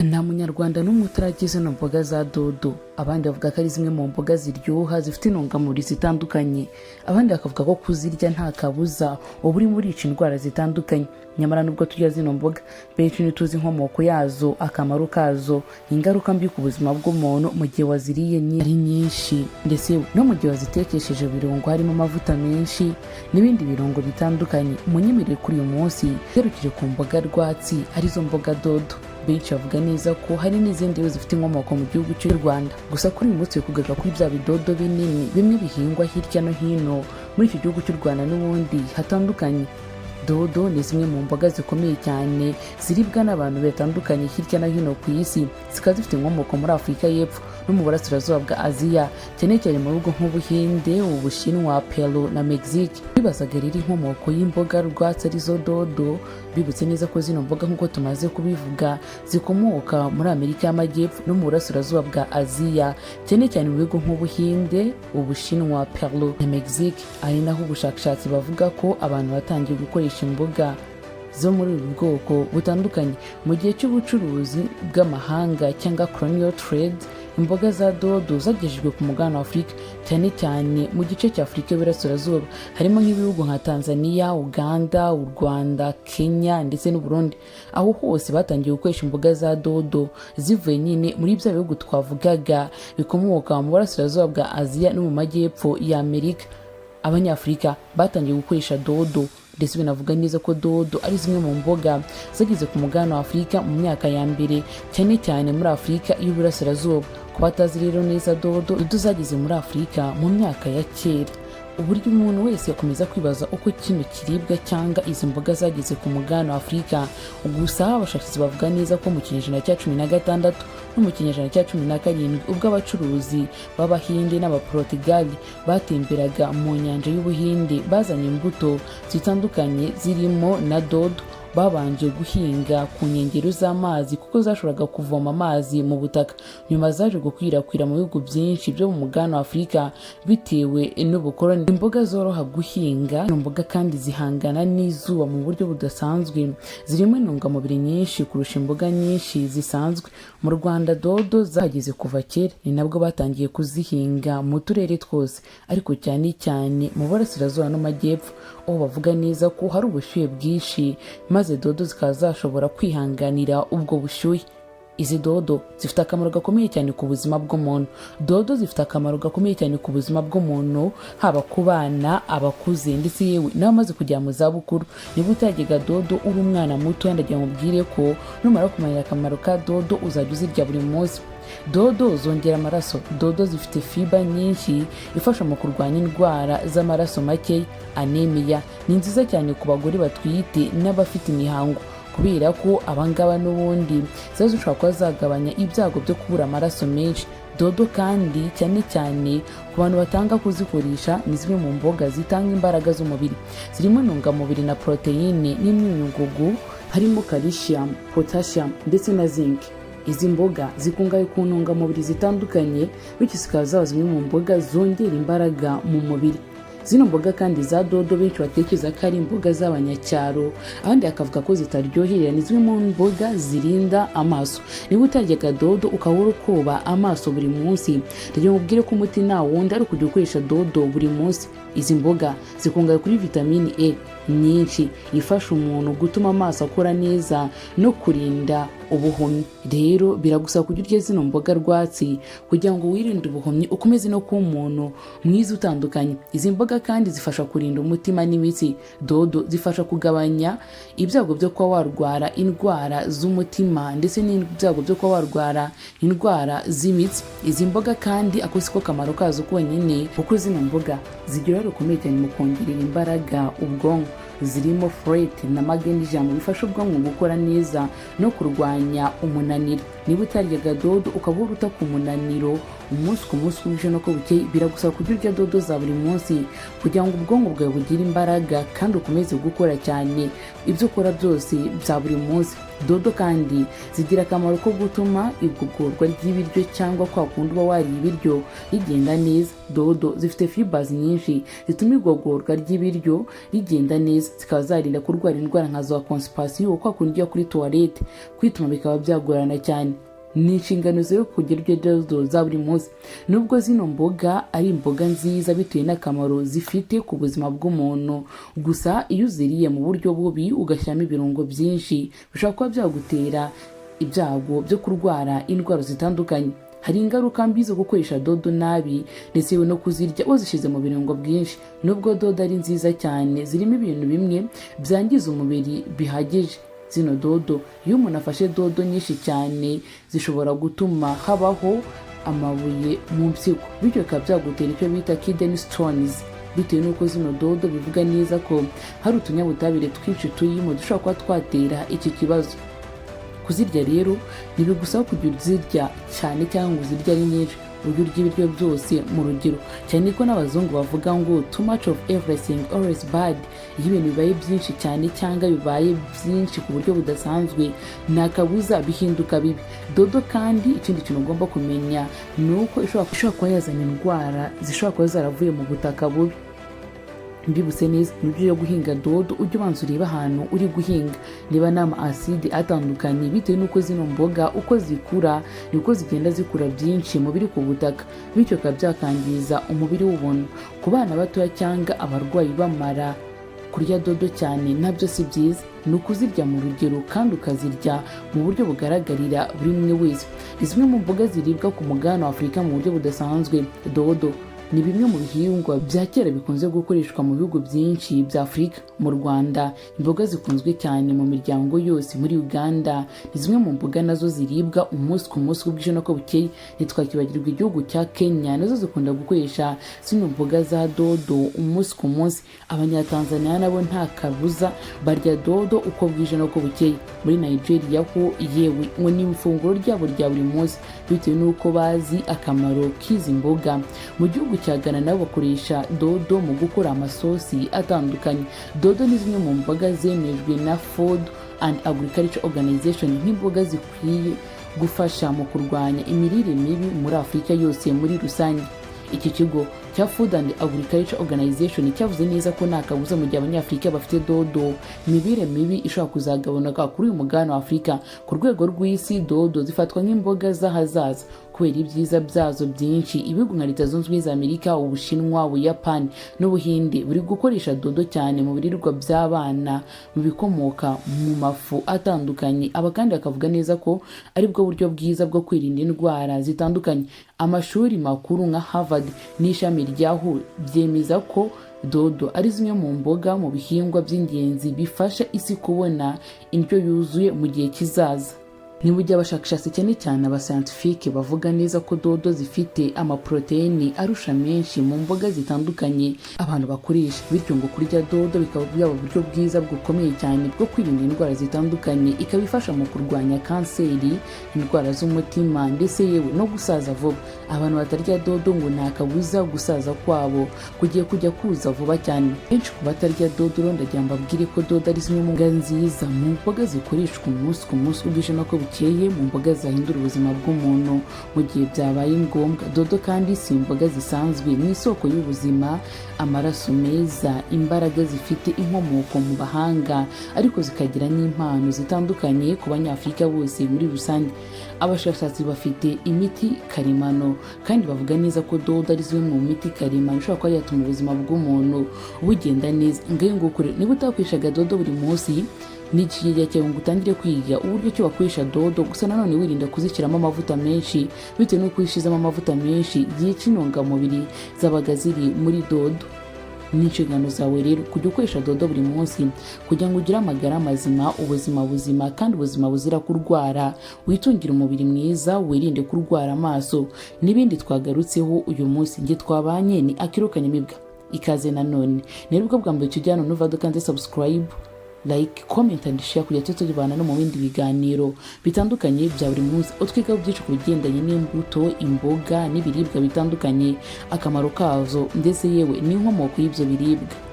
Nta Munyarwanda n'umwe utararya zino mboga za dodo. Abandi bavuga ko ari zimwe mu mboga ziryoha, zifite intungamubiri zitandukanye. Abandi bakavuga ko kuzirya nta kabuza uba urimo urica indwara zitandukanye. Nyamara nubwo turya zino mboga, benshi ntituzi inkomoko yazo, akamaro kazo, ingaruka mbi ku buzima bw'umuntu mu gihe waziriye ari nyinshi, ndetse no mu gihe wazitekesheje ibirungo harimo amavuta menshi n'ibindi birungo bitandukanye. Munyemerere kuri uyu munsi garukire ku mboga rwatsi, arizo mboga dodo. Benshi bavuga neza ko hari n'izindi zifite inkomoko mu gihugu cy'u Rwanda, gusa kuri uyu munsi turi kugaruka kuri bya bidodo binini bimwe bihingwa hirya no hino muri icyo gihugu cy'u Rwanda n'ubundi hatandukanye. Dodo ni zimwe mu mboga zikomeye cyane ziribwa n'abantu batandukanye hirya no hino ku isi, zikaba zifite inkomoko muri Afurika y'Epfo no mu burasirazuba bwa Aziya, cyane cyane mu bihugu nk'Ubuhinde, Ubushinwa, Peru na Mexique. Bibazaga rero inkomoko y'imboga rwatsi arizo dodo. Bibutse neza ko zino mboga, nk'uko tumaze kubivuga, zikomoka muri Amerika y'Amajyepfo no mu burasirazuba bwa Aziya, cyane cyane mu bihugu nk'Ubuhinde, Ubushinwa, Peru na Mexique, ari naho ubushakashatsi bavuga ko abantu batangiye gukoresha imboga zo muri ubu bwoko butandukanye mu gihe cy'ubucuruzi bw'amahanga cyangwa colonial trade. Imboga za dodo zagejejwe ku mugabane wa Afurika, cyane cyane mu gice cya Afurika y'Iburasirazuba, harimo nk'ibihugu nka Tanzania, Uganda, u Rwanda, Kenya ndetse n'Uburundi. Aho hose batangiye gukoresha imboga za dodo zivuye nyine muri bya bihugu twavugaga bikomoka mu burasirazuba bwa Aziya no mu majyepfo ya Amerika. Abanyafurika batangiye gukoresha dodo, ndetse binavuga neza ko dodo ari zimwe mu mboga zageze ku mugabane wa Afurika mu myaka ya mbere, cyane cyane muri Afurika y'Uburasirazuba. Ku batazi rero neza dodo, dodo zageze muri Afurika mu myaka ya kera. Uburyo umuntu wese yakomeza kwibaza uko kino kiribwa cyangwa izi mboga zageze ku mugabane wa Afurika, gusa abashakashatsi bavuga neza ko mu kinyejana cya 16 no mu kinyejana cya 17, ubwo abacuruzi b'Abahinde n'Abaporotigali batemberaga mu nyanja y'Ubuhinde, bazanye imbuto zitandukanye zirimo na dodo babanje guhinga ku nkengero z'amazi kuko zashoboraga kuvoma amazi mu butaka. Nyuma zaje gukwirakwira mu bihugu byinshi byo mu mugabane wa Afurika bitewe n'ubukoloni. Imboga zoroha guhinga, imboga kandi zihangana n'izuba mu buryo budasanzwe, zirimo intungamubiri nyinshi kurusha imboga nyinshi zisanzwe. Mu Rwanda dodo zahageze kuva kera, ni nabwo batangiye kuzihinga mu turere twose, ariko cyane cyane mu burasirazuba n'amajyepfo, aho bavuga neza ko hari ubushyuhe bwinshi, maze dodo zikaba zashobora kwihanganira ubwo bushyuhe. Izi dodo zifite akamaro gakomeye cyane ku buzima bw'umuntu. Dodo zifite akamaro gakomeye cyane ku buzima bw'umuntu, haba ku bana, abakuze, ndetse yewe n'abamaze kugera mu zabukuru. Niba utaryaga dodo uri umwana muto, ndagira mubwire ko numara kumenya akamaro ka dodo uzajya uzirya buri munsi. Dodo zongera amaraso. Dodo zifite fiber nyinshi ifasha mu kurwanya indwara z'amaraso make, anemia. Ni nziza cyane ku bagore batwite n'abafite imihango, kubera ko abangaba n'ubundi ziba zishobora kuba zagabanya ibyago byo kubura amaraso menshi. Dodo kandi, cyane cyane ku bantu batanga kuzikoresha, ni zimwe mu mboga zitanga imbaraga z'umubiri. Zirimo intungamubiri na poroteyine n'imyunyungugu, harimo calcium, potassium ndetse na zinc. Izi mboga zikungahaye ku ntungamubiri zitandukanye, bityo zikaba zaba zimwe mu mboga zongera imbaraga mu mubiri. Zino mboga kandi za dodo, benshi batekereza ko ari imboga z'abanyacyaro, abandi bakavuga ko zitaryoherera, ni zimwe mu mboga zirinda amaso. Niba utaryaga dodo ukaba uri koba amaso buri munsi, ndagira ngo ko umuti nta wundi ari ukujya ukoresha dodo buri munsi. Izi mboga zikungahaye kuri vitamini E nyinshi, ifasha umuntu gutuma amaso akora neza no kurinda ubuhumyi. Rero biragusaba kujya urya zino mboga rwatsi kugira ngo wirinde ubuhumyi, ukomeze no kuba umuntu mwiza utandukanye. Izi mboga kandi zifasha kurinda umutima n'imitsi. Dodo zifasha kugabanya ibyago byo kuba warwara indwara z'umutima ndetse n'ibyago byo kuba warwara indwara z'imitsi. Izi mboga kandi, ako siko kamaro kazo konyine, kuko zino mboga zigira uruhare rukomeye cyane mu kongerera imbaraga ubwonko. Zirimo folate na magnesium bifasha ubwonko gukora neza no kurwanya umunaniro. Niba utaryaga dodo ukaba uruta ku munaniro Umunsi ku munsi, uko bwije n'uko bukeye, biragusaba kujya urya dodo za buri munsi kugira ngo ubwonko bwawe bugire imbaraga kandi ukomeze gukora cyane ibyo ukora byose bya buri munsi. Dodo kandi zigira akamaro ko gutuma igogorwa ry'ibiryo, cyangwa kwa kundi uba wariye ibiryo, rigenda neza. Dodo zifite fibers nyinshi zituma igogorwa ry'ibiryo rigenda neza, zikaba zarinda kurwara indwara nka za constipation, kwa kundi ujya kuri toilette kwituma bikaba byagorana cyane. Ni inshingano zawe kugira urya dodo za buri munsi. Nubwo zino mboga ari imboga nziza bitewe n'akamaro zifite ku buzima bw'umuntu, gusa iyo uziriye mu buryo bubi, ugashyiramo ibirungo byinshi, bishobora kuba byagutera ibyago byo kurwara indwara zitandukanye. Hari ingaruka mbi zo gukoresha dodo nabi, ndetse yewe no kuzirya wazishyize mu birungo byinshi. Nubwo dodo ari nziza cyane, zirimo ibintu bimwe byangiza umubiri bihagije. Zino dodo, iyo umuntu afashe dodo nyinshi cyane, zishobora gutuma habaho amabuye mu mpyiko, bityo bikaba byagutera icyo bita kidney stones, bitewe n'uko zino dodo bivuga neza ko hari utunyabutabire twinshi turimo dushobora kuba twatera iki kibazo. Kuzirya rero ntibigusaba kujya uzirya cyane cyangwa ngo uzirye ari nyinshi. Ujye urya ibiryo byose mu rugero, cyane ko n'abazungu bavuga ngo "Too much of everything always bad." Iyo ibintu bibaye byinshi cyane cyangwa bibaye byinshi ku buryo budasanzwe, nta kabuza bihinduka bibi. Dodo kandi, ikindi kintu ugomba kumenya ni uko ishobora kuba yazana indwara zishobora kuba zaravuye mu butaka bubi. Mbibutse neza, mu byo guhinga dodo, ujye ubanza urebe ahantu uri guhinga niba nta ma acide atandukanye, bitewe n'uko zino mboga uko zikura niko zigenda zikura byinshi mu biri ku butaka, bityo bikaba byakangiza umubiri w'ubuntu. Ku bana batoya cyangwa abarwayi bamara, kurya dodo cyane nabyo si byiza. Ni ukuzirya mu rugero kandi ukazirya mu buryo bugaragarira buri umwe wese. Ni zimwe mu mboga ziribwa ku mugabane wa Afurika mu buryo budasanzwe. Dodo ni bimwe mu bihingwa bya kera bikunze gukoreshwa mu bihugu byinshi bya Afurika. Mu Rwanda, imboga zikunzwe cyane mu miryango yose. Muri Uganda, ni zimwe mu mboga nazo ziribwa umunsi ku munsi, uko bwije n'uko bukeye. Ntitwakibagirwa igihugu cya Kenya, nazo zikunda gukoresha zino mboga za dodo umunsi ku munsi. Abanyatanzaniya nabo nta kabuza barya dodo uko bwije n'uko bukeye. Muri Nigeria ho yewe ngo ni ifunguro ryabo rya buri munsi, bitewe n'uko bazi akamaro k'izi mboga. Mu gihugu cya Ghana nabo bakoresha dodo mu gukora amasosi atandukanye. Dodo ni zimwe mu mboga zemejwe na Food and Agriculture Organization nk'imboga zikwiye gufasha mu kurwanya imirire mibi muri Afurika yose muri rusange. Iki kigo cya Food and Agriculture Organization cyavuze neza ko nta kabuza, mu gihe Abanyafurika bafite dodo, imirire mibi ishobora kuzagabanuka kuri uyu mugabane wa Afurika. Ku rwego rw'isi, dodo zifatwa nk'imboga z'ahazaza kubera ibyiza byazo byinshi. Ibihugu nka Leta Zunze Ubumwe za Amerika, Ubushinwa, Ubuyapani n'Ubuhinde buri gukoresha dodo cyane mu biribwa by'abana, mu bikomoka mu mafu atandukanye. Aba kandi bakavuga neza ko ari bwo buryo bwiza bwo kwirinda indwara zitandukanye. Amashuri makuru nka Harvard n'ishami rya WHO byemeza ko dodo ari zimwe mu mboga, mu bihingwa by'ingenzi bifasha isi kubona indyo yuzuye mu gihe kizaza. Ni mu gihe abashakashatsi, cyane cyane abascientifique, bavuga neza ko dodo zifite amaporoteyini arusha menshi mu mboga zitandukanye abantu bakoresha, bityo ngo kurya dodo bikaba byaba uburyo bwiza bukomeye cyane bwo kwirinda indwara zitandukanye, ikaba ifasha mu kurwanya kanseri, indwara z'umutima, ndetse yewe no gusaza vuba. Abantu batarya dodo ngo nta kabuza gusaza kwabo kugiye kujya kuza vuba cyane. Benshi ku batarya dodo rero, ndagira mbabwire ko dodo ari zimwe mu mboga nziza, mu mboga zikoreshwa umunsi ku munsi, uko bwije n'uko bukeye, mu mboga zahindura ubuzima bw'umuntu mu gihe byabaye ngombwa. Dodo kandi si imboga zisanzwe, ni isoko y'ubuzima, amaraso meza, imbaraga zifite inkomoko mu bahanga, ariko zikagira n'impano zitandukanye ku Banyafurika bose muri rusange. Abashakashatsi bafite imiti karemano kandi bavuga neza ko dodo ari zimwe mu miti karemano ishobora kuba yatuma ubuzima bw'umuntu bugenda neza. Ngayo nguko rero, niba utakoreshaga dodo buri munsi, ni ikigega cyawe ngo utangire kwiga uburyo ki wakoresha dodo, gusa nanone wirinda kuzishyiramo amavuta menshi, bitewe n'uko iyo ushyizemo amavuta menshi yica intungamubiri zabaga ziri muri dodo. Ni inshingano zawe rero kujya ukoresha dodo buri munsi kugira ngo ugire amagara mazima, ubuzima buzima kandi ubuzima buzira kurwara, witungire umubiri mwiza, wirinde kurwara amaso n'ibindi twagarutseho uyu munsi. Njye twabanye ni Akiro Kanyamibwa, ikaze nanone. Ni bwo bwa mbere tujyana, nuva dukanze subscribe. Like, comment and share kugira tujye tubana no mu bindi biganiro bitandukanye bya buri munsi, aho twigaho byinshi ku bigendanye n'imbuto, imboga n'ibiribwa bitandukanye, akamaro kazo ndetse yewe n'inkomoko y'ibyo biribwa.